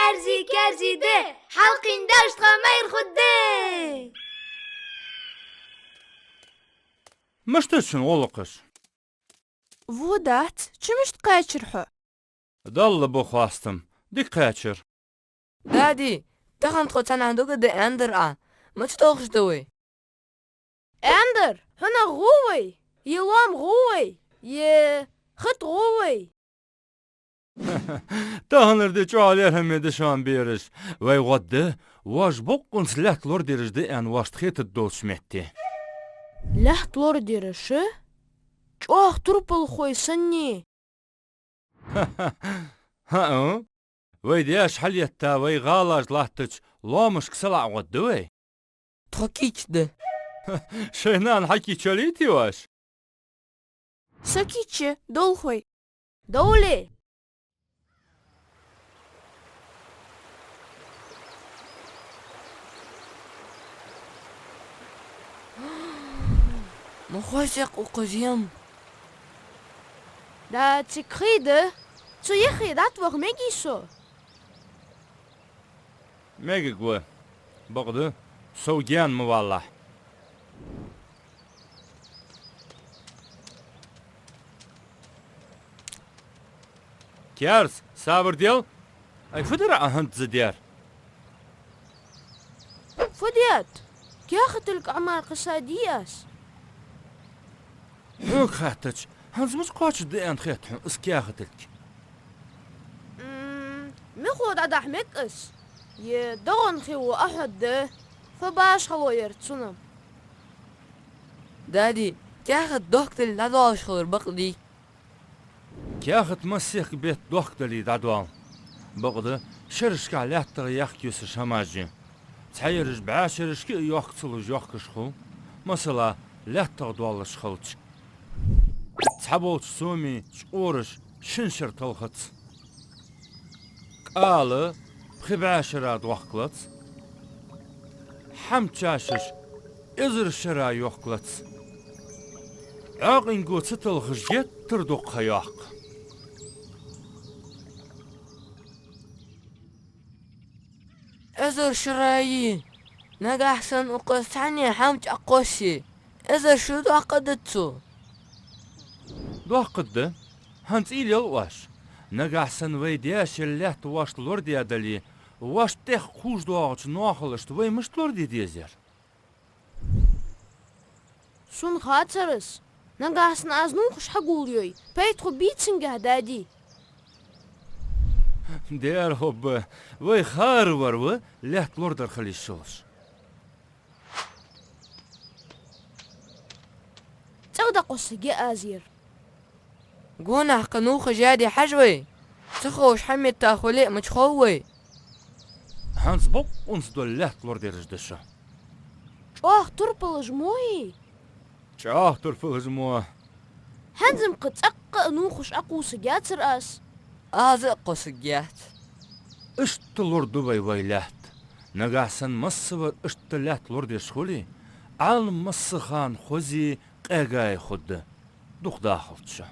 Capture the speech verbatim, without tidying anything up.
Керзий, керзий де, хьалкхийна даьш тха майра хургда. Мишта да шун гӀулакхаш? Во дац, чу мишта кхаьчар хьо? Далла ба хоастам, дика кхаьчар. Дади, тахан тхо цхьаннахьа дугаргда аьннадар Ӏа. Мича долхаш да вай? Аьннадар, хьунагӀа гӀо вай, е лоам гӀо вай, е хатӀ гӀо вай? Таханара ди чӀоагӀа лерхӀаме да шоана, бераш. Вай гӀоргда, воаш бокъонца лаьтта лорадераш да аьнна воашта хетаргдолча метте. Лаьтта лорадераш? ЧӀоагӀа турпалхой санна. ХӀаа. Вай даьша хьалъетта, вай гӀалаш латтача лоамашка салаӀа гӀоргда вай. Тхо кийча да. Шоай нана хьакийча йолийте оаш? Со кийча, долхой. Довле! Ма хоза я-кх укхаза ем. Да, цига хий да. Цу яххе дӀатӀаваха мегий со? Мегаргва. Бакъда, сов гаьна ма валалахь. Керс, сабар де. Ай, фу дир Ӏа хӀанз даьр? Фу дет? Каьхаталга Ӏомара кхессадий аз? Хьога хаьттача, хӀанз мича кхоачаргда аьнна хет хьона из каьхаталг? М, мехо дӀадахьа мег из. Е догӀан хи во ахьоргда. Фу башхало яр цунна? Дади, каьхат дохкадале дӀадоалаш хилар бакъдий? Каьхат массехк бетта дохкадале дӀадоал. Бакъда, шерашкахьа лаьттах яхка юсаш хӀамаш я. Цхьаераш бӀаь шерашка а йохка ца луш йохкаш хул, масала, лаьттах доаллаш хилча. Цхьаболча соме чкъораш шин шера талхац. КӀала пхи бӀаь шера дохкалац. ХӀама чашаш эзар шера йохкалац. Ӏоакъинго ца талхаш геттара дукха ха йоаккх. Эзар шера йий? Нагахьа санна укхаза цхьанне хӀама чӀоагӀа кхоссе, эзар шу доккхагӀа дац цо? ДоккхагӀа да. ХӀанз уйла е оаш. Нагахьа санна вай даьша ер лаьтта воашта лорадаь дале, воашта тӀех кхувш доагӀача ноахалашта вай мишта лораде дезар? Сона хацар из. Нагахьа санна аз нувхаш хьагулйой, пайда хургбий цунгахьа, дади? Дера хургба, вай хӀара вар ва лаьтта лорадар хила йиш йолаш. ЦӀагӀа дӀакхоссаргья аз ер. Гонахьа кхы нувхаш яьдий хьажа вай? Ца ховш хьаметта хуле а мича хов вай? ХӀанз бокъонца дола лаьтта лорадераш да шо. ЧӀоагӀа турпалаш мо йий? ЧӀоагӀа турпалаш мо. ХӀанз-м кхы цӀаккха а нувхаш Ӏокхувсаргьяцар аз. Аз а кхоссаргьяц. Иштта лораду вай вай лаьтта. Нагахьа санна массавар иштта лаьтта лорадеш хуле, Ӏалам массахана хоза, къегай хургда. Дукха дахалда шо.